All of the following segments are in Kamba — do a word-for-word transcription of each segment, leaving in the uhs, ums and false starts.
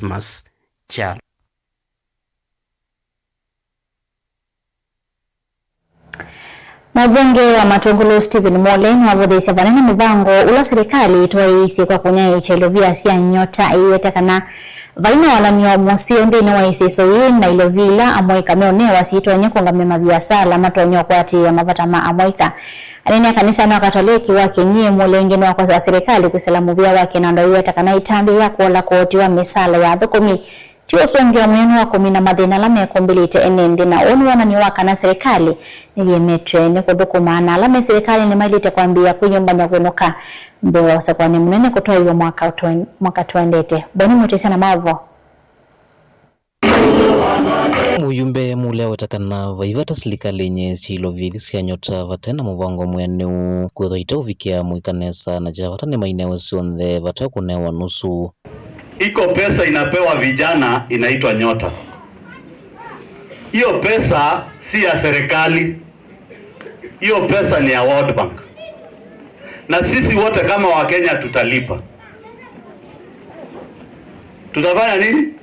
Christmas Kyalo. Mũmbunge wa Matungulu Stephen Mule nĩwavũthĩĩsye vanene mũvango ũla silikalĩ ĩtwaĩĩsye kwa kũnyaĩĩkya ilovia sya Nyota, ĩiweta kana vai na walan'yo mũseo nthĩnĩ wa isisyo ii, na ilovia ila amũika meũnewa siitonya kũngamĩa maviasala matonya ũkwatĩĩa mavata ma amũika. Anene a kanisa wa Katoleki wa Kĩnyie, Mule ĩngĩ nĩwakosoa silikalĩ kwĩsĩla mũvĩa wake na ndoa ĩiweta kana ĩtambya ya kũola koti wa mĩsaala ya athũkũmi ti ũsũngĩo mũnene wa kũmina mathĩna ala mekũmbĩlĩte ene nthĩ, na ũũ nĩ wonany'o wa kana silikalĩ nĩyĩemetw'e nĩ kũthũkũma, na ala me silikalĩnĩ maĩlĩte kwambĩĩa kwĩyũmbany'a kũinũka mbee wa ũsakũani mũnene kũtwaĩwa mwaka twen-, mwaka twendete. Boni Mũtĩsya na maũvoo. Mũyumbe Mule aweta kana vai vata silikalĩ ĩnyaĩĩsye ilovia ithi sya Nyota vate na mũvango mwĩanĩu, kwĩthwa iteũvikĩa amũika nesa, na kya vata nĩmainewe syonthe vate kũnewa nusu. Iko pesa inapewa vijana inaitwa Nyota. Hiyo pesa si ya serikali. Hiyo pesa ni ya World Bank. Na sisi wote kama Wakenya tutalipa. Tutafanya nini?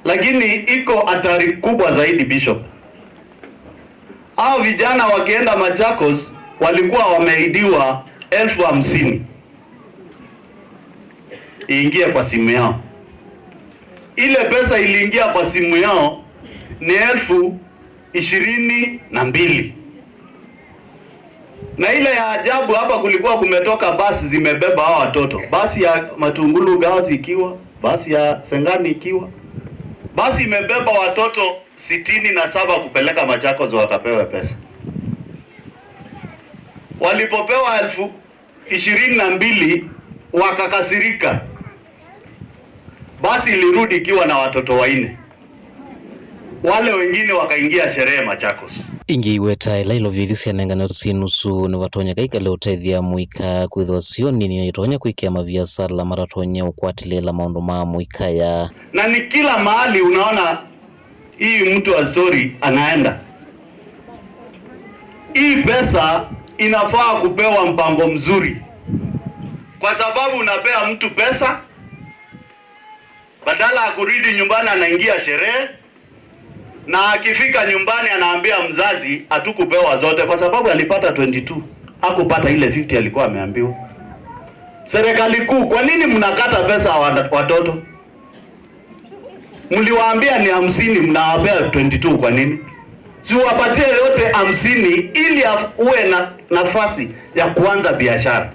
Lakini iko hatari kubwa zaidi, Bishop. Hao vijana wakienda Machakos walikuwa wameahidiwa elfu hamsini iingie kwa simu yao. Ile pesa iliingia kwa simu yao ni elfu ishirini na mbili. Na ile ya ajabu, hapa kulikuwa kumetoka basi zimebeba hao watoto, basi ya Matungulu Girls ikiwa, basi ya Sengani ikiwa, basi imebeba watoto sitini na saba kupeleka Machakos wakapewe pesa. Walipopewa elfu ishirini na mbili wakakasirika, basi ilirudi ikiwa na watoto wanne. Wale wengine wakaingia sherehe Machakos. Ĩngĩ ĩiweta ĩla ilovia ithi syanenganĩtwe syĩ nusu, nĩvatonyeka ikale ũtethya amũika kwĩthĩwa sio nini na itonya kwĩkĩa maviasala matatonya ũkwatĩlĩĩla maũndũ ma amũika aya. Na ni kila mahali unaona hii mtu wa story anaenda. Hii pesa inafaa kupewa mpango mzuri, kwa sababu unapea mtu pesa, badala ya kurudi nyumbani anaingia sherehe, na akifika nyumbani anaambia mzazi, "Hatukupewa zote," kwa sababu alipata twenty two, hakupata ile fifty alikuwa ameambiwa. Serikali kuu, kwa nini mnakata pesa ya wa-, watoto? Mliwaambia ni hamsini, mnawapea twenty two kwa nini? Si uwapatie yote hamsini ili af-, uwe na nafasi ya kuanza biashara.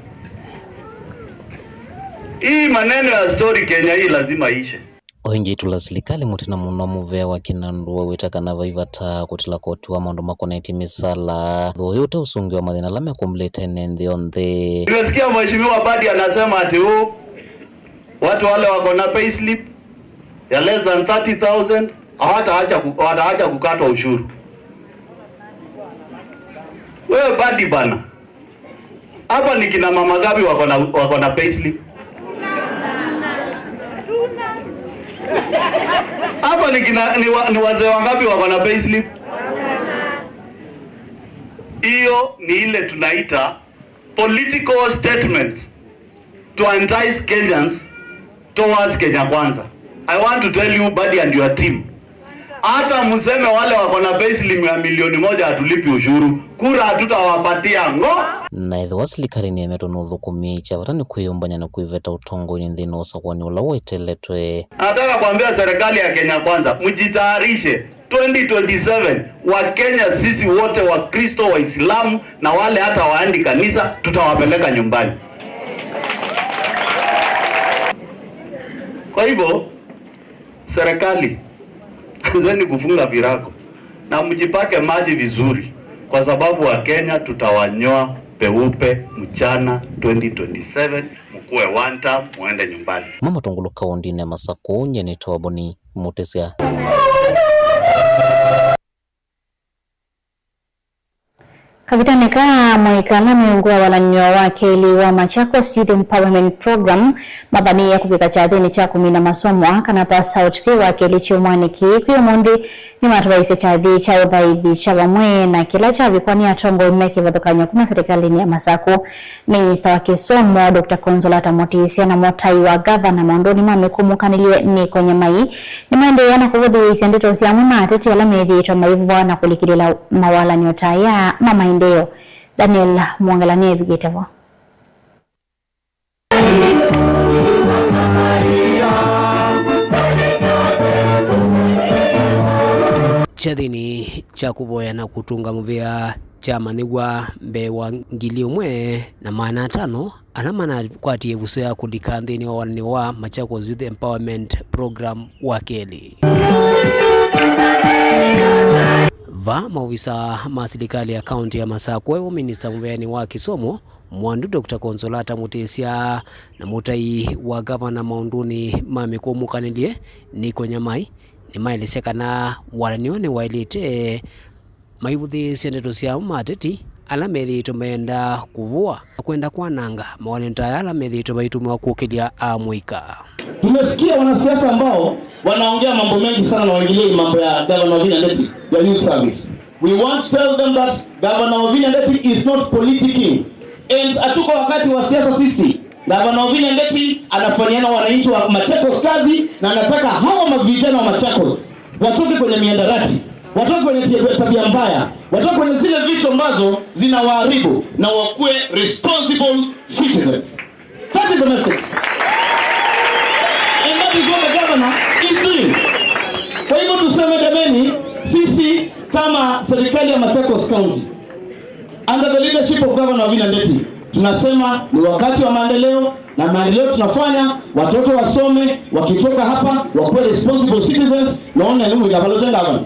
Hii maneno ya story Kenya hii lazima ishe. O ĩngĩ ĩtũla silikalĩ mũtĩ na mũno mũvea wa Kinandu waweta kana vai vata kũtĩla koti wa maũndũ makonetye mĩsala, thooyũ ũte ũsũngĩwa mathĩna ala mekũmbĩlĩte ene nthĩ yonthe. Nimesikia Mheshimiwa Badi anasema ati, "Oh, watu wale wako na payslip ya less than thirty thousand hawataacha ku-, hawataacha kukatwa ushuru." Wewe Badi bana, hapa ni kina mama ngapi wako na, wako na payslip? Hapa ni kina, ni wa-, ni wazee wangapi wako na payslip? Hiyo ni ile tunaita political statements to entice Kenyans towards Kenya Kwanza. I want to tell you, Badi and your team, hata mseme wale wako na payslip ya milioni moja hatulipi ushuru, kura hatutawapatia ngo. Na ethĩwa silikalĩ nĩyemetwe nĩ ũthũkũmi, kya vata nĩ kwĩyũmbany'a na kwĩveta ũtongoinĩ nthĩnĩ wa ũsakũani ũla weteletwe. Nataka kuambia serikali ya Kenya Kwanza, mjitayarishe. Twenty twenty-seven, Wakenya sisi wote, Wakristo, Waislamu na wale hata waendi kanisa, tutawapeleka nyumbani. Kwa hivyo, serikali, anzeni kufunga virago na mjipake maji vizuri, kwa sababu Wakenya tutawanyoa peupe mchana twenty twenty-seven, mkuwe one term, muende nyumbani. Mama Tungulu kaundinĩ ya Masakũ, nyenĩtwa Boni Mũtĩsya. Kavitanĩ kaa, amũika ala meũngũa walanĩo wa kelĩ wa Machakos Youth Empowerment Program mavanĩĩe kũvika kyathĩnĩ kya kũmina masomo aa kana pass out kwĩ wa kelĩ kyumwanĩ kĩĩ kwĩ ũmũnthĩ. Nĩmatũvaisye kyathĩ kya ũthaithi kya vamwe na kĩla kyavikwa nĩ atongoi me kĩvathũkany'o kuma serikalĩnĩ ya Masaku. Minista wa kĩsomo, Doctor Consolata Mũtĩsya, na mũtai wa ngavana maũndũnĩ ma mĩkũmũkanĩlye Nick Nyamai nĩmaendeea na kũvũthĩĩsya ndeto sya amwe ma ateti ala methĩĩtwe maivũa na kũlikĩlĩla mawalanĩo ta aya ma maendeeo. Daniel Mwongela nĩevikĩte vo. Kyathĩnĩ kya kũvoya na kũtũnga mũvea kyamanyĩw'a mbee wa ngili ĩmwe na maana atano ala manakwatie ĩvuso ya kũlika nthĩnĩ wa walanĩo wa Machakos Youth Empowerment Program wa kelĩ. Vaa maovisa ma silikalĩ ya kaũntĩ ya Masakũ, e vo minista mũveanĩ wa kĩsomo Mwandu, Doctor Consolata Mũtĩsya, na mũtai wa ngavana maũndũnĩ ma mĩkũmũkanĩlye Nick Nyamai nĩmaelesya kana walanĩo nĩwaĩlĩte maivũthĩĩsya ndeto sya amwe ma ateti ala methĩĩtwe mayenda kũvũa na kwenda kwananga mawalanĩo ta aya ala methĩĩtwe maitũmĩwa kũkĩlya amũika. Tumesikia wanasiasa ambao wanaongea mambo mengi sana na waingilie mambo ya Gavana Wavinya Ndeti ya youth service. We want to tell them that Gavana Wavinya Ndeti is not politicking. And hatuko wakati wa siasa sisi. Gavana Wavinya Ndeti anafanyiana wananchi wa Machakos kazi na anataka hawa mavijana wa Machakos watoke kwenye mihadarati, watoke kwenye tabia, tabia mbaya, watoke kwenye zile vitu ambazo zinawaharibu na wakuwe responsible citizens. That is the message. And that is what the governor is doing. Kwa hivyo tuseme, jameni, sisi kama serikali ya Machakos County, under the leadership of Governor Wavinya Ndeti, tunasema ni wakati wa maendeleo, na maendeleo tunafanya, watoto wasome, wakitoka hapa wakuwe responsible citizens, na one elimu ikapalote gavana.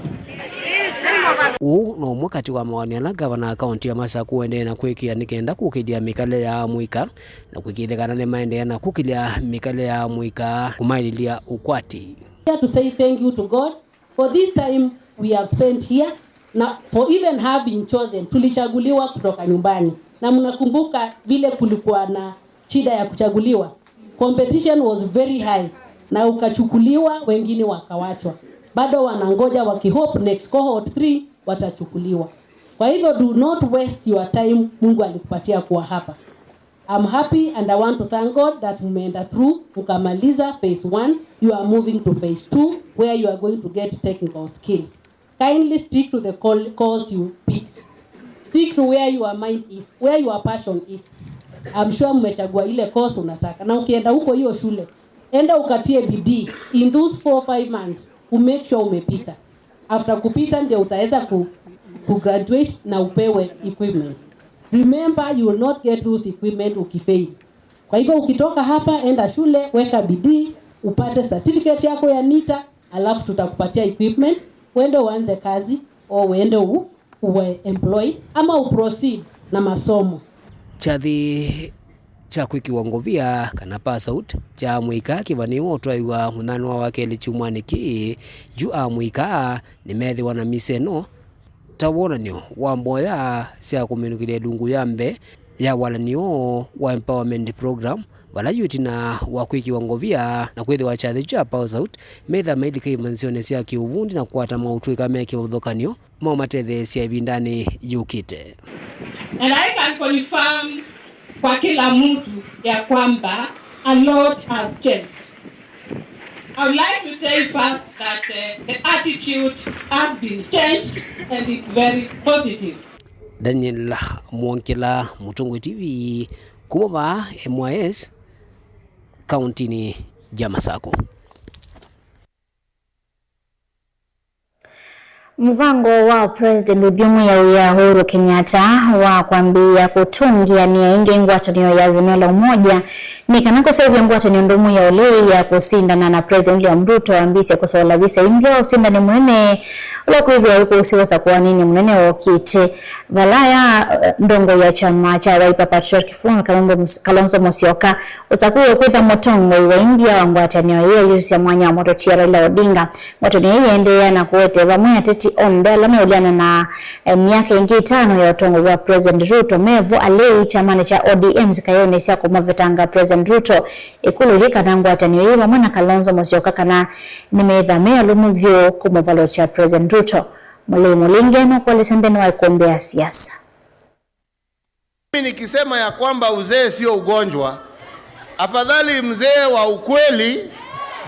Ũũ no ũmwe katĩ wa mawoni ala ngavana wa kaũntĩ ya Masakũ ũendee na kwĩkĩa nĩ kenda kũkĩlya mĩkalĩle ya amũika na kwĩkĩĩthya kana nĩmaendeea na kũkĩlya mĩkalĩle ya amũika kũmaĩlĩlya ũkwati. Here to say thank you to God for this time we have spent here, na for even having chosen, tulichaguliwa kutoka nyumbani. Na mnakumbuka vile kulikuwa na shida ya kuchaguliwa, competition was very high, na ukachukuliwa, wengine wakawachwa. Bado wanangoja wakihope next cohort three watachukuliwa. Kwa hivyo, do not waste your time Mungu alikupatia kuwa hapa. I'm happy and I want to thank God that mmeenda through, mkamaliza phase one, you are moving to phase two where you are going to get technical skills. Kindly stick to the call, course you picked. Stick to where your mind is, where your passion is. I'm sure mmechagua ile course unataka. Na ukienda huko hiyo shule, enda ukatie bidii. In those four, five months, u make sure umepita. After kupita ndio utaweza ku, ku graduate na upewe equipment. Remember, you will not get those equipment ukifail. Kwa hivyo ukitoka hapa, enda shule, weka bidii, upate certificate yako ya NITA, alafu tutakupatia equipment, uende uanze kazi, au uende u, uwe employed, ama uproceed na masomo. Kyathĩ kya kwĩkĩwa ngovia kana pass out kya amũika kĩvanĩwa ũtwaĩwa mũthenya wa wakelĩ kyumwanĩ kĩĩ. Yu amũika nĩmethĩwa na misa ĩno ta wonany'o wa mboya sya kũminũkĩlya ilungu ya mbee ya walanĩo wa empowerment program, vala yu ĩtina wa kwĩkĩwa ngovia na kwĩthĩwa kyathĩ kyu kya pass out, metha mailika imanyĩsyonĩ sya kĩũvundi na kũkwata maũtũĩka me kĩvathũkany'o maũmatetheesya ĩvindanĩ yũkĩte. And I can confirm kwa kila mtu ya kwamba a lot has changed. I would like to say first that, uh, the attitude has been changed and it's very positive. Daniel Mwongela, Mũtongoi T V, kuma vaa M Y S, kauntinĩ ya Masakũ. Mũvango wa President ũthyũmũĩa wĩa Uhuru Kenyatta wa kwambĩĩa kũtũngĩanĩa ĩngĩ ngwatanĩo ya Azimio la Umoja nĩ kana kũseũvya ngwatanĩo ndũmu ya ũlei ya kũsindana na President William Ruto ambĩĩsye kũsola visa ĩngĩ wa ũsindani mũnene Ũla ũkwĩthĩwa wĩkũsĩwa ũsakũanĩnĩ mũnene wũkĩte, vala ya, eh, ndongoi ya kyama kya Wiper Patriotic Front, Kalonzo Mus-, Kalonzo Musyoka, ũsakuiwe kwĩtha mũtongoi wa imbya wa ngwatanĩo ĩĩ ayusũsya mwanya wa mũtũtia Raila Odinga. Ngwatanĩo ĩĩ yĩendeea na kũete vamwe ateti onthe ala meũleana na, eh, myaka ĩngĩ ĩtano ya ũtongoi wa President Ruto mevo alei kyamanĩ kya O D M nzikaĩonĩ sya kũmũvetanga President Ruto. Ĩkũlyo yĩ kana ngwatanĩo yĩ vamwe na Kalonzo Musyoka kana nĩmetha me alũmu vyũ kũmũvalũkya President Ruto. Mũlei Mũlinge nũkũelesya nthĩnĩ wa ĩkũmbĩ ya siasa. Mimi nikisema ya kwamba uzee sio ugonjwa, afadhali mzee wa ukweli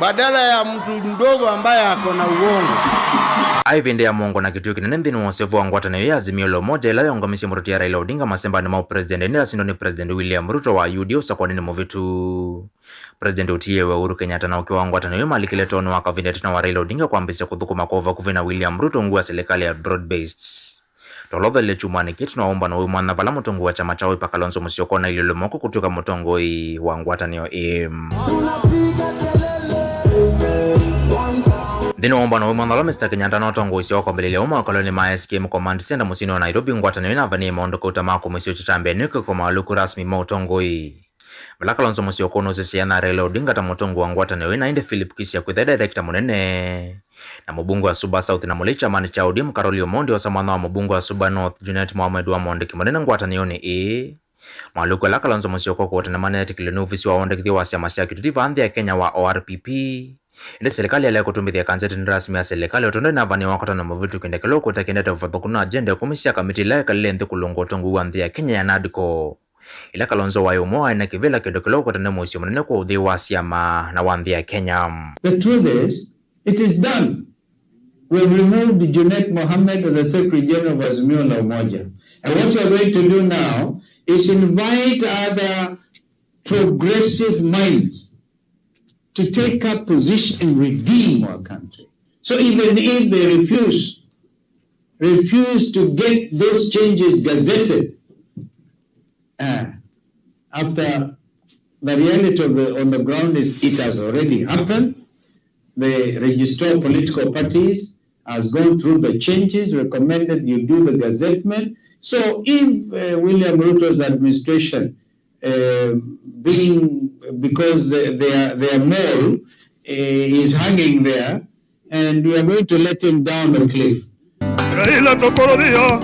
badala ya mtu mdogo ambaye ako na uongo. Aĩ ĩvinda ya mũongo na kĩtuo kĩnene nthĩnĩ wa ũseũvũ wa ngwatanĩo ya Azimio la Umoja ĩla yaũngamisye mũtũtia Raila Odinga masembanĩ ma ũpresident ĩndĩ asindwa nĩ President William Ruto wa U D A ũsakũanĩnĩ mũvĩtu. President ũtiĩwe Uhuru Kenyatta na ũkĩ wa ngwatanĩo ĩĩ malikile toonĩ wa kavinda ĩtina wa Raila Odinga kwambĩĩsya kũthũkũma kwa vakuvĩ na William Ruto ungu wa silikalĩ ya broad based. Twalothelile kyumwanĩ kĩĩ, twĩna ũmbano wĩ mwanya vala mũtongoi wa kyama kya Wiper Kalonzo Musyoka onailye ũlũme kũtw'ĩka mũtongoi wa ngwatanĩo ĩĩ. Nthĩnĩ wa ũmbano wĩ mwanya ũla Mister Kenyatta ũnatongoesya wa kwambĩlĩlya ũmwe wa kolonĩ ma S K M Command Center mũsyĩnĩ wa Nairobi, ngwatanĩo ĩnavanie maũndũ kauta ma kũmĩsya ũtambĩa nĩ kwĩkwa maũlũku rasmi ma ũtongoi. Vala Kalonzo Musyoka ũnũsĩsye ĩana Raila Odinga ta mũtongoi wa ngwatanĩo ĩĩ, na ĩndĩ Philip Kisya kwĩtha director mũnene, na mũbunge wa Suba South na mũlei kyamanĩ kya O D M Karoli Omondi osa mwanya wa mũbunge wa Suba North Junet Mohamed wa Mondiki mũnene ngwatanĩonĩ ĩĩ. Maũlũku ala Kalonzo Musyoka ũkũũta nĩmaneetĩkĩlw'e nĩ ovisi wa wandĩkĩthya wa syama sya kĩteti vaa nthĩ ya Kenya wa O R P P. Ĩndĩ silikalĩ yaĩle kũtũmĩthya kanzetini rasmi ya silikalĩ o tondũ ĩnavanie wakatano mũvĩtũku ĩndĩ kĩla ũkũũta kĩendete ũvathũku na agenda ĩkũmi sya kamiti ĩla yekalile nthĩ kũlũnga ũtongoi wa nthĩ ya Kenya ya NADCO. Ĩla Kalonzo waĩ ũmwe waĩ na kĩvĩla kĩndũ kĩla ũkwete nĩ mũisyo mũnene kwa ũthei wa syama na wa nthĩ ya Kenya. The truth is, it is done. We have removed Junet Mohamed as the Secretary General of Azimio la Umoja. And what you are going to do now is invite other progressive minds to take up position and redeem our country. So even if they refuse, refuse to get those changes gazetted, uh, after the reality of the, on the ground is it has already happened. The Registrar of Political Parties has gone through the changes, recommended you do the gazettement. So if, uh, William Ruto's administration, uh, being, because they, they are, their mole, uh, is hanging there, and we are going to let him down the cliff. Raila tũkũrũthio,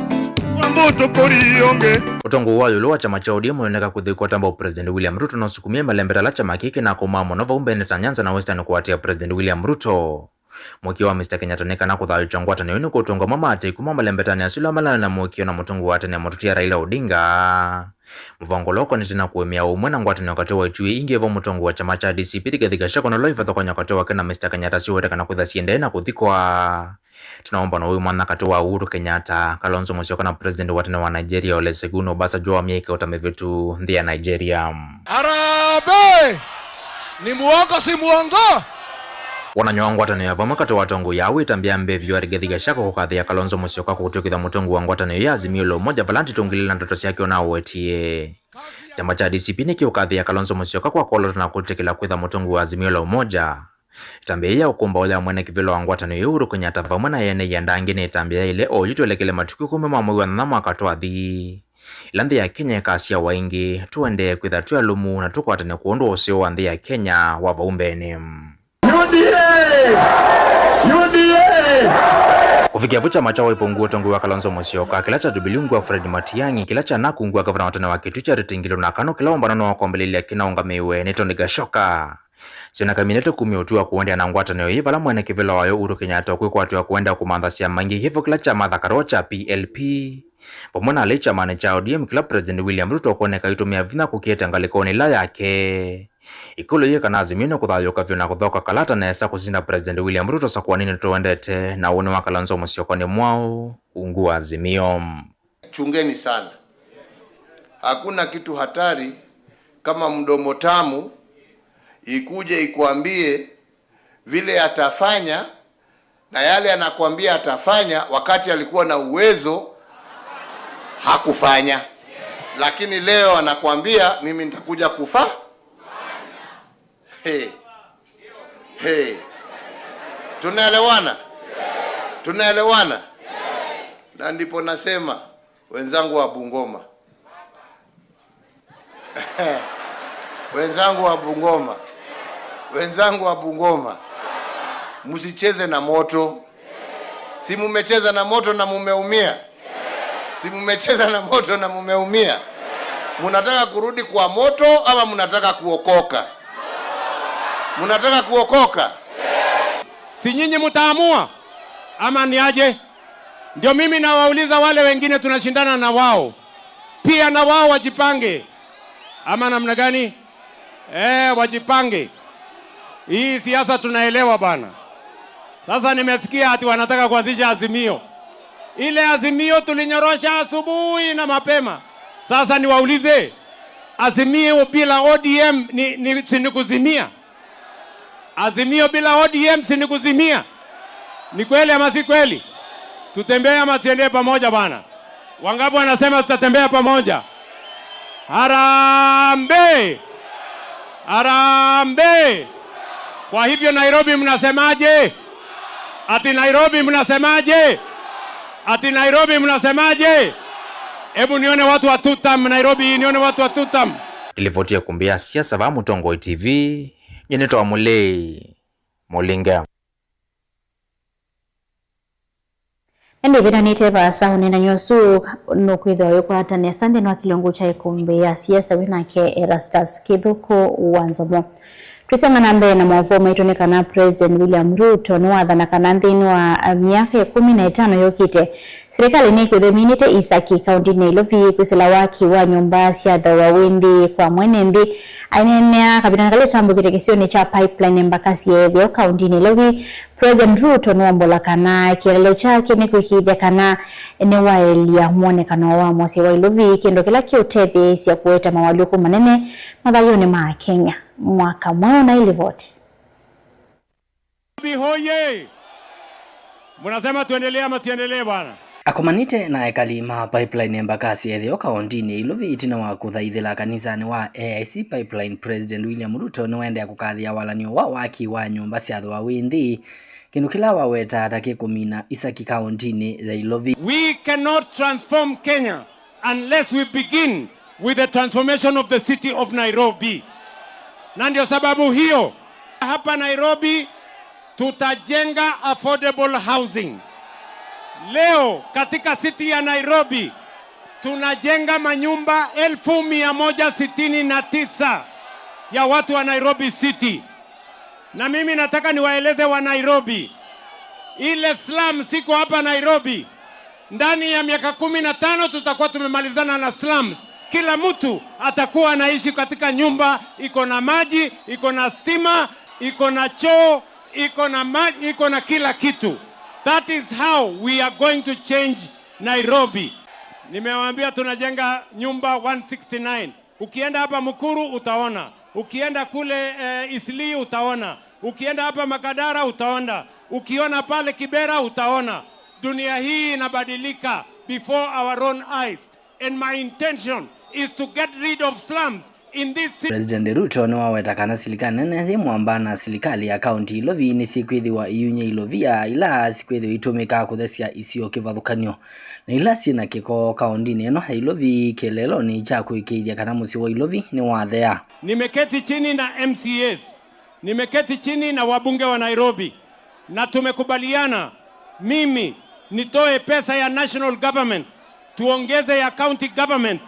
Wambũ tũkũrionge. Ũtongoi wa ĩũlũ wa kyama kya O D M ũyoneka kũthĩkwa ta mbau President William Ruto no sukumie malembeta ala kyama kĩĩ kĩnakũmaa mũno vau mbene ta Nyanza na Western kũatĩĩa President William Ruto. Mũĩkĩĩo wa Mister Kenyatta nĩ kana kũthayũũkya ngwatanĩo ĩĩ nĩ kũtũnga amwe ma atei kuma malembetanĩ asu ala malaĩ na mũĩkĩĩo na mũtongoi wa tene mũtũtia Raila Odinga. Mũvango ũla ũkonetye na kũĩmĩa ũmwe na ngwatanĩo katĩ wa ituĩ ingĩ vo mũtongoi wa kyama kya D C P Rigathi Gachagua na ũla ivathũkany'o katĩ wake na Mister Kenyatta syĩwete kana kwĩtha siendee na kũthikwa. Twĩna ũmbano wĩ mwanya katĩ wa Uhuru Kenyatta, Kalonzo Musyoka na President wa tene wa Nigeria Olusegun Obasanjo wa myei kauta mĩvĩtu nthĩ ya Nigeria. Harambee! Ni muongo, si muongo? Wonany'o wa ngwatanĩo ya vamwe katĩ wa atongoi aa wĩtambĩa mbee vyũ ya Rigathi Gachagua kũkathĩĩa Kalonzo Musyoka kũtw'ĩkĩthya mũtongoi wa ngwatanĩo ya Azimio la Umoja vala nditũngilĩla ndeto syake ũnaũwetie. Kyama kya D C P nĩkĩũkathĩĩa Kalonzo Musyoka kwa kwolota na kwĩtĩkĩla kwĩtha mũtongoi wa Azimio la Umoja. Ĩtambya yĩĩ ya ũkũmbaũ ya mwene kĩvĩla wa ngwatanĩo ĩĩ Uhuru Kenyatta vamwe na ene ianda angĩ nĩ ĩtambya yaĩle oyu twelekele matukũ ĩkũmi ma mwei wa nyanya mwaka twathi. Ĩla nthĩ ya Kenya ĩkasyawa ĩngĩ, tũendee kwĩtha twĩ alũmu na tũkwatane kwondũ wa ũseo wa nthĩ ya Kenya wa vau mbeenĩ. U D A! U D A! Kũvikĩa vu kyama kya Wiper ungu wa ũtongoi wa Kalonzo Musyoka, kĩla kya Jubilee ungu wa Fred Matiang'i, kĩla kya NARC ungu wa ngavana wa tene wa kĩtu kya Ritengilo na Kanu, kĩla ũmbano nĩwakombolelya kĩnaũngamĩwe nĩ Tony Gachoka. Syoneka minĩte kumya ũtwi wa kũendeea na ngwatanĩo ĩĩ vala mwene kĩvĩla wayo Uhuru Kenyatta ũkwĩkwatw'a kũendeea kũmantha syama ingĩ kĩvo kĩla kya Martha Karua kya P L P vamwe na alei kyamanĩ kya O D M kĩla President William Ruto ũkwoneka aitũmĩa vinya kũkĩete ngalĩkonĩ ĩla yake. Ĩkũlyo yĩ kana Azimio nĩkũthayũũka vyũ na kũthoka kalata nesa kũsinda President William Ruto ũsakũanĩnĩ tũendete na ũnĩ wa Kalonzo Musyoka nĩ mwaũ ungu wa Azimio. Chungeni sana. Hakuna kitu hatari kama mdomo tamu ikuje ikuambie vile atafanya, na yale anakuambia atafanya, wakati alikuwa na uwezo, hakufanya. Lakini leo anakuambia, "Mimi nitakuja kufa." Hey. Hey. Tunaelewana? Tunaelewana? Na ndipo nasema, wenzangu wa Bungoma, wenzangu wa Bungoma, wenzangu wa Bungoma, msicheze na moto. Si mumecheza na moto na mumeumia? Si mumecheza na moto na mumeumia? Munataka kurudi kwa moto ama munataka kuokoka? Munataka kuokoka? Si nyinyi mtaamua ama ni aje? Ndio mimi nawauliza wale wengine tunashindana na wao, pia na wao wajipange, ama namna gani? Eh, wajipange. Hii siasa tunaelewa bana. Sasa nimesikia ati wanataka kuanzisha Azimio. Ile Azimio tulinyorosha asubuhi na mapema. Sasa niwaulize, Azimio bila O D M ni, ni, si ni kuzimia? Azimio bila O D M si ni kuzimia? Ni kweli ama si kweli? Tutembee ama tuendee pamoja bana? Wangapi wanasema tutatembea pamoja? Harambee! Harambee! Kwa hivyo Nairobi mnasemaje? Ati Nairobi mnasemaje? Ati Nairobi mnasemaje? Hebu nione watu wa tutam Nairobi, nione watu wa tutam. Ĩlivoti ya ĩkũmbĩ ya siasa vaa Mũtongoi T V, nyie nĩtawa Mũlei Mũlinge. Ĩndĩ ĩvindanĩte vaasa ũneenany'a ũsu nũkwĩthĩwa ũyĩkwata nesa nthĩnĩ wa kĩlungu kya ĩkũmbĩ ya siasa wĩ nake Erastus Kĩthũkũ wa Nzomo. Twĩsonga na mbee na maũvoo maitũ nĩ kana President William Ruto nĩwathana kana nthĩnĩ wa myaka ĩkũmi na ĩtano yũkĩte, silikalĩ nĩkwĩthĩwa ĩminĩte isaki kaũntĩnĩ ya Ilovi kwĩsĩla waki wa nyũmba sya thooa wĩ nthĩ kwa mwene nthĩ. Aineenea kavindanĩ kala ĩtambũkĩte kĩsionĩ kya Pipeline Embakasi ya Ĩtheo kaũntĩnĩ ya Ilovi, President Ruto nĩwombola kana kĩeleelo kyake nĩ kũĩkĩĩthya kana nĩwaelya mwonekano wa mũsyĩ wa Ilovi, kĩndũ kĩla kĩũtetheesya kũete mawalyũku manene mathayũnĩ ma Kenya. Mwaka mweũ na ĩlivoti. Nairobi hoye! Mnasema tuendelee ama siendelee bwana? Akomanĩte na ekali ma Pipeline Embakasi ya Ĩtheo kaũntĩnĩ ya Ilovi ĩtina wa kũthaithĩla kanisanĩ wa A I C Pipeline, President William Ruto nĩwaendeea kũkathĩa walany'o wa waki wa nyũmba sya thooa wĩ nthĩ, kĩndũ kĩla wawetaa ta kĩkũmina isaki kaũntĩnĩ ya Ilovi. We cannot transform Kenya unless we begin with the transformation of the city of Nairobi. Na ndio sababu hiyo, hapa Nairobi tutajenga affordable housing. Leo katika city ya Nairobi tunajenga manyumba elfu mia moja sitini na tisa ya watu wa Nairobi City. Na mimi nataka niwaeleze wa Nairobi, ile slum siko hapa Nairobi, ndani ya miaka kumi na tano tutakuwa tumemalizana na slums. Kila mtu atakuwa anaishi katika nyumba iko na maji, iko na stima, iko na choo, iko na maji, iko na kila kitu. That is how we are going to change Nairobi. Nimewaambia tunajenga nyumba one sixty-nine. Ukienda hapa Mukuru utaona, ukienda kule, eh, Eastleigh utaona, ukienda hapa Makadara utaona, ukiona pale Kibera utaona. Dunia hii inabadilika before our own eyes. And my intention is to get rid of slums in this city. President Ruto nĩwaweta kana silikalĩ nene yĩ mwamba na silikalĩ ya kaũntĩ Ilovi nĩsyĩkwĩthĩwa iyuny'a ilovia ila sikwĩthĩwa itũmĩkaa kũthesya isio kĩvathũkany'o na ila syĩ na kĩko kaũntĩnĩ ĩno ya Ilovi kĩeleelonĩ kya kũĩkĩĩthya kana mũsyĩ wa Ilovi nĩwathea. Nimeketi chini na M C As, nimeketi chini na wabunge wa Nairobi, na tumekubaliana mimi nitoe pesa ya national government, tuongeze ya county government,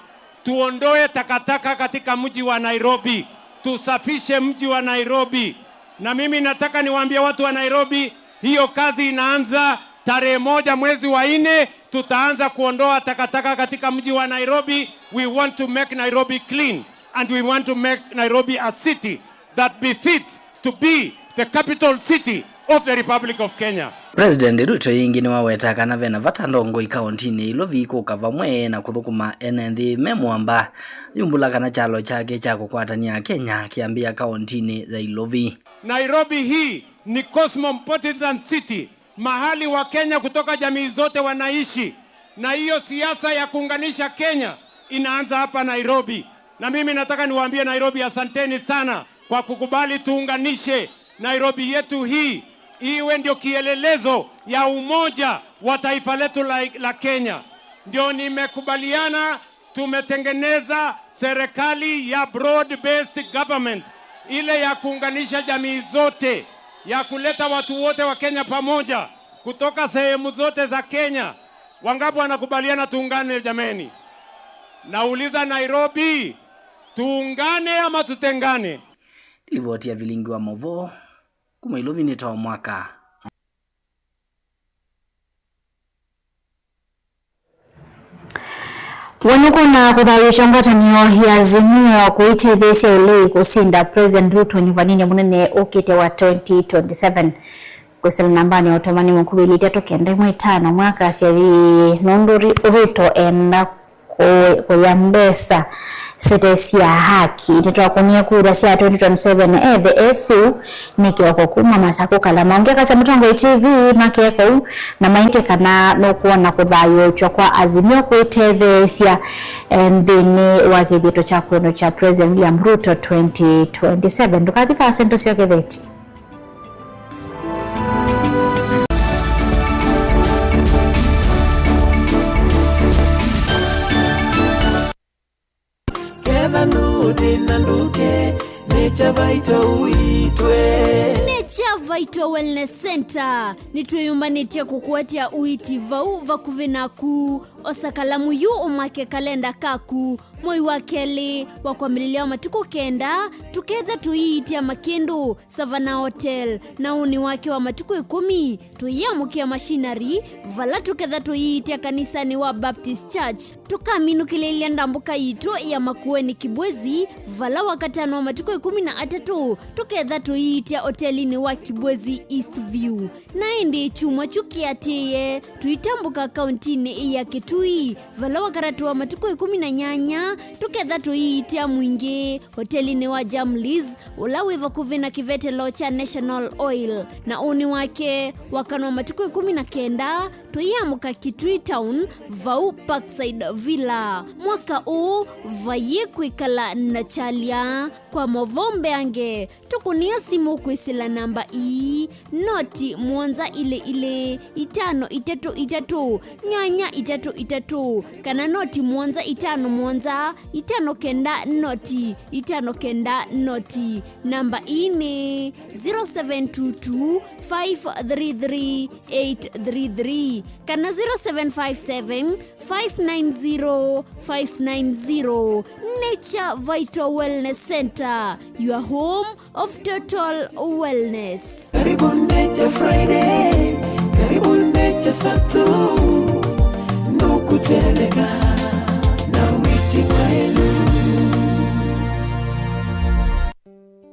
tuondoe takataka katika mji wa Nairobi, tusafishe mji wa Nairobi. Na mimi nataka niwaambie watu wa Nairobi, hiyo kazi inaanza tarehe moja mwezi wa nne, tutaanza kuondoa takataka katika mji wa Nairobi. We want to make Nairobi clean and we want to make Nairobi a city that befits to be the capital city of the Republic of Kenya. President Ruto yĩngĩ nĩwaweta kana vena vata ndongoi kaũntĩnĩ ya Ilovi kũka vamwe na kũthũkũma ene nthĩ me mwamba, yumbũla kana kyalo kyake kya kũkwatany'a Akenya kĩambĩĩa kaũntĩnĩ ya Ilovi. Nairobi hii ni cosmopolitan city, mahali wa Kenya kutoka jamii zote wanaishi, na hiyo siasa ya kuunganisha Kenya inaanza hapa Nairobi. Na mimi nataka niwaambie Nairobi, asanteni sana kwa kukubali tuunganishe Nairobi yetu hii, Iwe ndio kielelezo ya umoja wa taifa letu la, la Kenya. Ndio nimekubaliana, tumetengeneza serikali ya broad-based government, ile ya kuunganisha jamii zote, ya kuleta watu wote wa Kenya pamoja, kutoka sehemu zote za Kenya. Wangapi wanakubaliana tuungane jameni? Nauliza Nairobi, tuungane ama tutengane? Livoti ya vilingi wa mauvoo kuma Ilovi nĩ Tom Mwaka. We nũkwona kũthayũũkya ngwatanĩo ya Azimio kũitetheesya ũlei kũsinda President Ruto nyuvaninĩ mũnene ũkĩte wa twenty twenty-seven? Kwĩsĩla nambanĩ ya ũtũmani mũkuvĩ ilĩ itatũ kenda ĩmwe ĩtano mwakasya vĩĩ nũndũ Ri-, Ruto enda kũ-, kũya mbesa sitesya haki. Nĩtwakũnie kura sya twenty twenty-seven ethe esiu nĩ kĩoko kuma Masakũ kala maũngĩ akasya Mũtongoi T V makeka ũu na maitĩ kana nũkwona kũthayũũkya kwa Azimio kwĩtetheesya, eh, nthĩnĩ wa kĩthito kya kwendwa kya President William Ruto twenty twenty-seven. Ndũkathi vaa sento syokethetye. Ketha nũthĩna ndũke, Nature Vital ũitwe. Nature Vital Wellness Center nĩtwĩyũmbanĩtye kũkũatĩa ũiiti vau vakuvĩ naku. Osa kalamu yu ũmake kalenda kaku. Mwei wa kelĩ wa kwambĩlĩlya wa matukũ kenda, tũketha tũiitya Makĩndũ Savannah Hotel, na ũnĩ wake wa matukũ ĩkũmi, tũyĩamũkĩa machinery, vala tũketha tũiitya kanisanĩ wa Baptist Church. Tũkaminũkĩlĩlya ndambũka yitũ ya Makueni Kibwezi, vala Wakatano wa matukũ ĩkũmi na atatũ, tũketha tũiitya otelinĩ wa Kibwezi East View. Na ĩndĩ kyumwa kyu kĩatĩĩe, tũitambũka kauntinĩ ya Kitui, vala Wakatatũ wa matukũ ĩkũmi na nyanya, tũketha tũiitya Mwingĩ, otelinĩ wa Jamlis, ũla wĩ vakuvĩ na kĩvetelo kya National Oil. Na ũnĩ wake, Wakana wa matukũ ĩkũmi na kenda, tũiamũka Kitui Town, vau Parkside Villa. Mwaka ũũ, vayĩ kwĩkala na kyalya. Kwa maũvoo mbeange, tũkũnĩa simũ kwĩsĩla namba ii, noti mũonza ilĩ ilĩ, itano itatũ itatũ, nyanya itatũ itatũ, kana noti mũonza itano mũonza, itano kenda noti, itano kenda noti. Namba ii nĩ zero seven two two, five three three, eight three three kana zero seven five seven, five nine zero, five nine zero. Nature Vital Wellness Center, your home of total wellness. Karibu Nature Friday, karibu Nature Saturday, nũkũtweleka na wĩti mwaĩlu.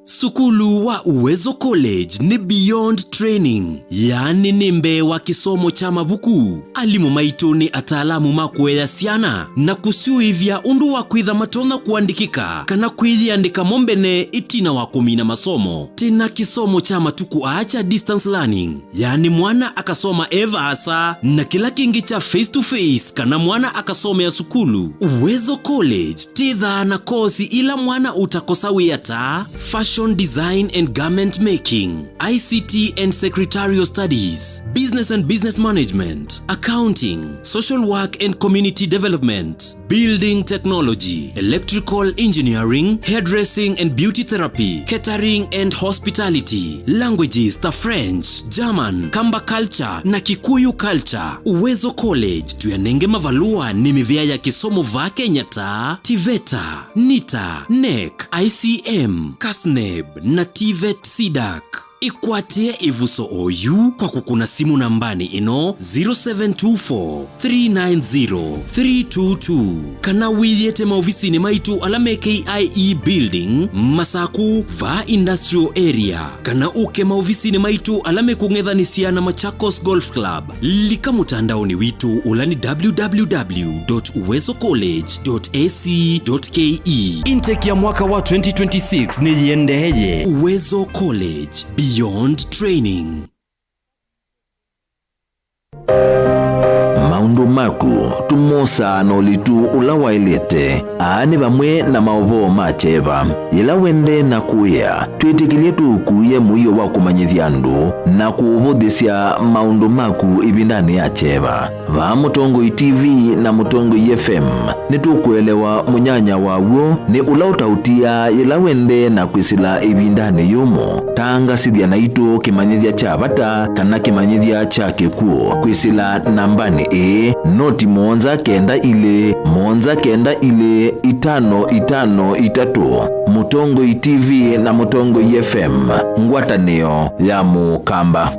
Sukulu wa Uwezo College nĩ beyond training, yaani nĩ mbee wa kĩsomo kya mavuku. Alimũ maitũ nĩ ataalamu ma kũea syana na kũsyũĩvya ũndũ wa kwĩtha matonya kũandĩkĩka kana kwĩyĩandĩka mo mbene ĩtina wa kũmina masomo. Twĩ na kĩsomo kya matukũ aa kya distance learning, yaani mwana akasoma e vaasa, na kĩla kĩngĩ kya face to face kana mwana akasomea sukulu. Uwezo College twĩthaa na kosi ila mwana ũtakosa wĩa ta fashion design and garment making, I C T and secretarial studies, business and business management, accounting, social work and community development, building technology, electrical engineering, hairdressing and beauty therapy, catering and hospitality, languages ta French, German, Kamba culture na Kikuyu culture. Uwezo College tũyanenge mavalũa nĩ mĩvĩa ya kĩsomo vaa Kenya ta TVETA, NITA, NEC, I C M, KASNEB na TVET CDAC. Ĩkwatĩe ĩvuso oyu kwa kũkũna simũ nambanĩ ĩno, zero seven two four, three nine zero, three two two, kana wĩyĩte maovisinĩ maitũ ala me K I E Building, Masaku, vaa Industrial Area, kana ũke maovisinĩ maitũ ala mekũng'ethanĩsya na Machakos Golf Club. Lika mũtandaonĩ witũ ũla nĩ W W W dot uwezo college dot A C dot K E. Intake ya mwaka wa twenty twenty-six nĩyĩendeeye. Uwezo College, beyond training. Maũndũ ma Ku, tũmosaa na ũlitu ũla waĩlĩte. Aa nĩ vamwe na maũvoo ma kyeva. Yĩla wendee na kũĩa, twĩtĩkĩlye tũũkuĩe mũio wa kũmanyĩthya andũ na kũũvũthĩsya maũndũ maku ĩvindanĩ ya kyeva. Vaa Mũtongoi T V na Mũtongoi F M, nĩtũkũelewa mũnyanya waw'o nĩ ũla ũtaũtiaa yĩla wendee na kwĩsĩla ĩvindanĩ yũmũ. Tangasĩthya naitũ kĩmanyĩthya kya vata kana kĩmanyĩthya kya kĩkw'ũ kwĩsĩla nambanĩ ĩĩ, noti mũonza kenda ilĩ, mũonza kenda ilĩ, itano itano itatũ. Mũtongoi T V na Mũtongoi F M, ngwatanĩo ya Mũkamba.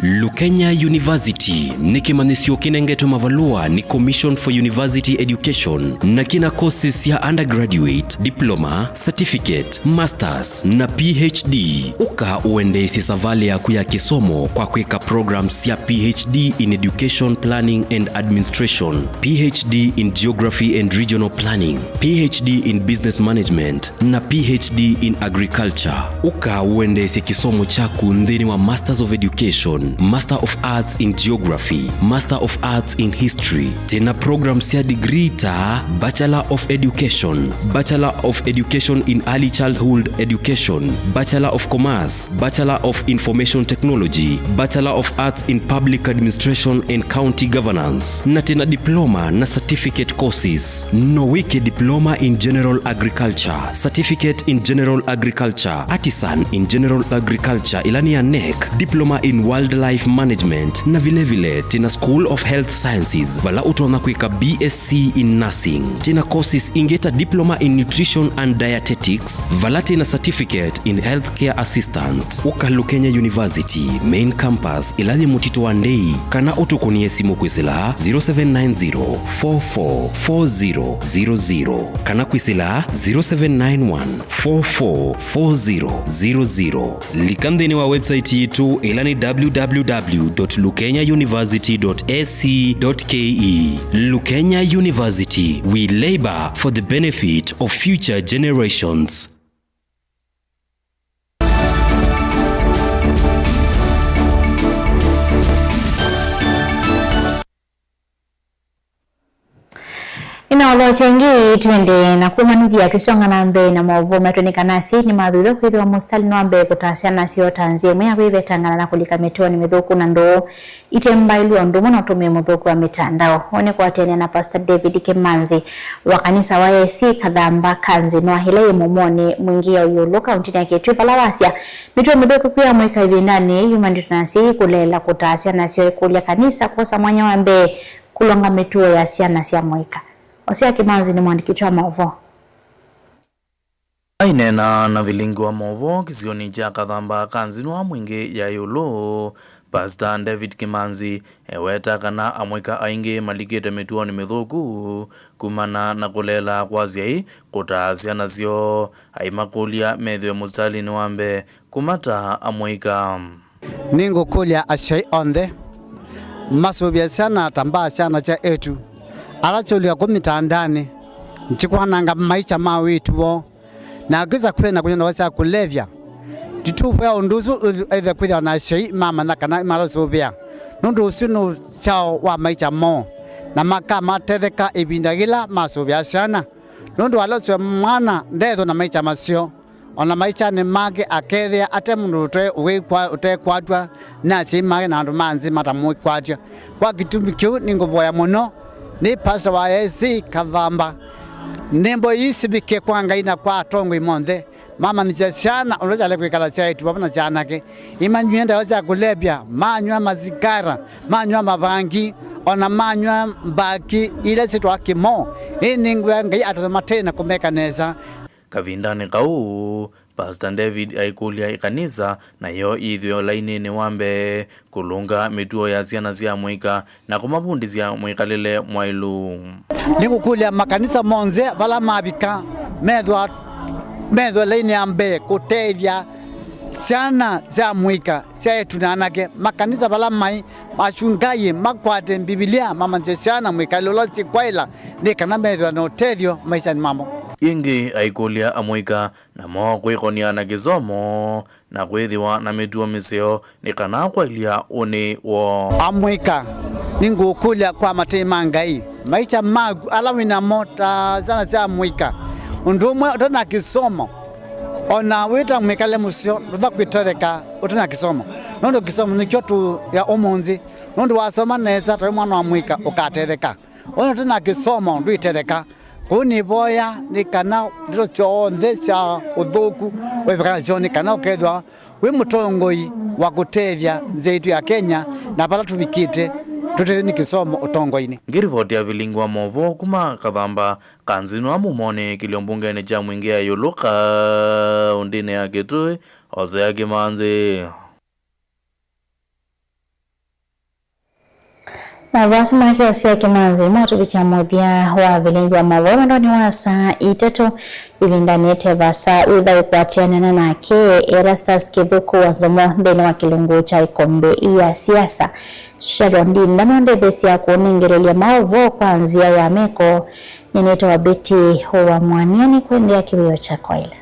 Lukenya University nĩ kĩmanyĩsyo kĩnengetwe mavalũa nĩ Commission for University Education na kĩna courses sya undergraduate, diploma, certificate, masters na P H D. Ũka ũendeesye savalĩ yaku ya kĩsomo kwa kwĩka programs sya P H D in Education Planning and Administration, P H D in Geography and Regional Planning, P H D in Business Management, na P H D in Agriculture. Ũka ũendeesye kĩsomo kyaku nthĩnĩ wa Masters of Education, Master of Arts in Geography, Master of Arts in History. Twĩna program sya degree ta Bachelor of Education, Bachelor of Education in Early Childhood Education, Bachelor of Commerce, Bachelor of Information Technology, Bachelor of Arts in Public Administration and County Governance, na twĩna diploma na certificate courses. No wĩke diploma in general agriculture, certificate in general agriculture, artisan in general agriculture, ĩla nĩ ya nec, diploma in wildlife management, na vilevile twĩna School of Health Sciences, vala ũtonya kwĩka B S C in nursing. Twĩna courses ingĩ ta diploma in nutrition and dietetics, vala twĩna certificate in healthcare assistant. Ũka Lukenya University main campus, ĩla yĩ Mũtitũ wa Ndei, kana ũtũkũnĩe simũ kwĩsĩla zero seven nine zero four four four zero zero zero, kana kwĩsĩla zero seven nine one four four four zero zero zero. Lika nthĩnĩ wa website yitũ, ĩla nĩ w w w dot lukenya university dot a c dot k e. Lukenya University, we labor for the benefit of future generations. Ĩna ũloo kĩngĩ twende na kũmanyĩthya tũsonga na mbee na maũvoo maitũ nĩ kana asyai nĩmathuthw'a kwĩthĩwa mũsitalĩnĩ wa mbee kũtaa syana syoo ta nzĩa ĩmwe ya kwĩvetangana na kũlika mĩtuonĩ mĩthũku na ndũũ. Ite mbaĩlu o ũndũ ũmwe na ũtũmĩi mũthũku wa mĩtandao. Ũũ nĩ kũatĩanĩa na Pastor David Kĩmanzi wa kanisa wa A C Kathamba Kanzĩnwa, ĩla yĩ mũmonĩ mwingĩ ya Ĩũlũ, kaũntĩnĩ ya Kitui, vala wasya mĩtuo mĩthũku kwĩ amũika ĩvindanĩ yĩu yumanĩte na asyai kũleela kũtaa syana syoo, ĩkũlya kanisa kwosa mwanya wa mbee kũlonga mĩtuo ya syana sya amũika. Osea Kĩmanzi nĩ mũandĩki witũ wa maũvoo. Aineena na vilingi wa maũvoo kĩsionĩ kya Kathamba Kanzĩnwa mwingĩ ya Ĩũlũ, Pastor David Kĩmanzi eweta kana amũika aingĩ malikĩte mĩtuonĩ mĩthũku kumana na kũleela kwa asyai kũtaa syana syoo, aimakũlya methĩwe mũsitalĩnĩ wa mbee kũmataa amũika. Nĩngũkũlya asyai onthe masũvĩe syana ta mbaa syana sya eĩtu ala syũlika kũ mĩtandaanĩ, nĩsyĩkwananga maisha ma eĩtu woo, na kwĩsa kwĩna kũnywa ndawa sya kũlevya. Tũtũvoya ũndũ ũsu ũthe kwĩthĩwa na asyai mamanya kana malasũvĩa, nũndũ ũsu nĩ ũsyao wa maisha moo, na makamatetheka ĩvinda yĩla masũvĩa syana, nũndũ alasũvĩa mwana ndethwa na maisha maseo. O na maishanĩ make akethĩa ate mũndũ ũte ũwĩkwa-, ũtekwatw'a nĩ asyai make na andũ ma nthĩ matamũkwatya. Kwa kĩtumi kĩu, nĩngũvoya mũno nĩ pastor wa A C Kathamba, nĩmbo ii sivike kwa Ngai na kwa atongoi monthe, mamanyĩsye syana ũndũ syaĩle kwĩkala syaĩtu vamwe na syanake, imanywie ndawa sya kũlevya, manywa masikara, manywa mavangi, o na manywa mbaki ila syĩtwa kĩmoo. Ĩĩ nĩngwĩa Ngai atũmate na kũmeka nesa. Kavindanĩ kau, Pastor David aikũlya ĩkanisa nayo yĩthĩwe lainĩnĩ wa mbee kũlũnga mĩtuo ya syana sya amũika na kũmavundĩsya mwĩkalĩle mwaĩlu. Nĩngũkũlya makanisa monthe vala mavika methwa, methwe lainĩ ya mbee kũtethya syana sya amũika sya eĩtu na anake. Makanisa vala maĩ, asungaĩ makwate Mbivilia, mamanyĩsye syana mwĩkalĩle ũla syĩkwaĩla nĩ kana methĩwe na ũtethyo maishanĩ mamo. Ĩngĩ aikũlya amũika namo kwĩkonia na kĩsomo na kwĩthĩwa na mĩtuo mĩseo nĩ kana kwaĩlya ũnĩ woo. Amũika nĩngũkũlya kwa matei ma Ngai, maisha maku ala wĩ namo ta syana sya amũika, ũndũ ũmwe ũte na kĩsomo, o na wĩ ta mwĩkale mũseo ndũtha kwĩtetheka ũte na kĩsomo, nũndũ kĩsomo nĩkyo tũya ũmũnthĩ. Nũndũ wasoma nesa ta wĩ mwana wa mũika ũkatetheka, o na ũte na kĩsomo ndwĩtetheka. Kwoou nĩvoya nĩ kana ndeto syonthe sya ũthũku wĩvika nasyo nĩ kana ũkethĩwa wĩ mũtongoi wa kũtethya nzĩa itũ ya Kenya, na vala tũvikĩte tũtethwe nĩ kĩsomo ũtongoinĩ. Ngĩrivoti ya vilingi wa maũvoo kuma Kathamba ka Nzinwa Mumoni kĩlio mbungenĩ kya Mwingĩ ya ĩũlũ kaũndĩnĩ ya Kitui, Hosea Kĩmanzi. Maũvoo asu ma kĩasi ya Kĩmanzi matũvikya mũthya wa vilingi wa maũvoo wendonĩ wa saa itatũ. Ĩvindanĩ ĩte vaasa wĩtha ũkwatĩanana nake Erastus Kĩthũkũ wa Nzomo nthĩnĩ wa kĩlungu kya ĩkombe ya siasa. Sharon Ndinda nũndĩthĩsya kũnengerelya maũvoo kwa nzĩa ya meko. Nĩnĩtawa Betty wa Mwania, nĩkwendea kĩwĩo kya kwaĩla.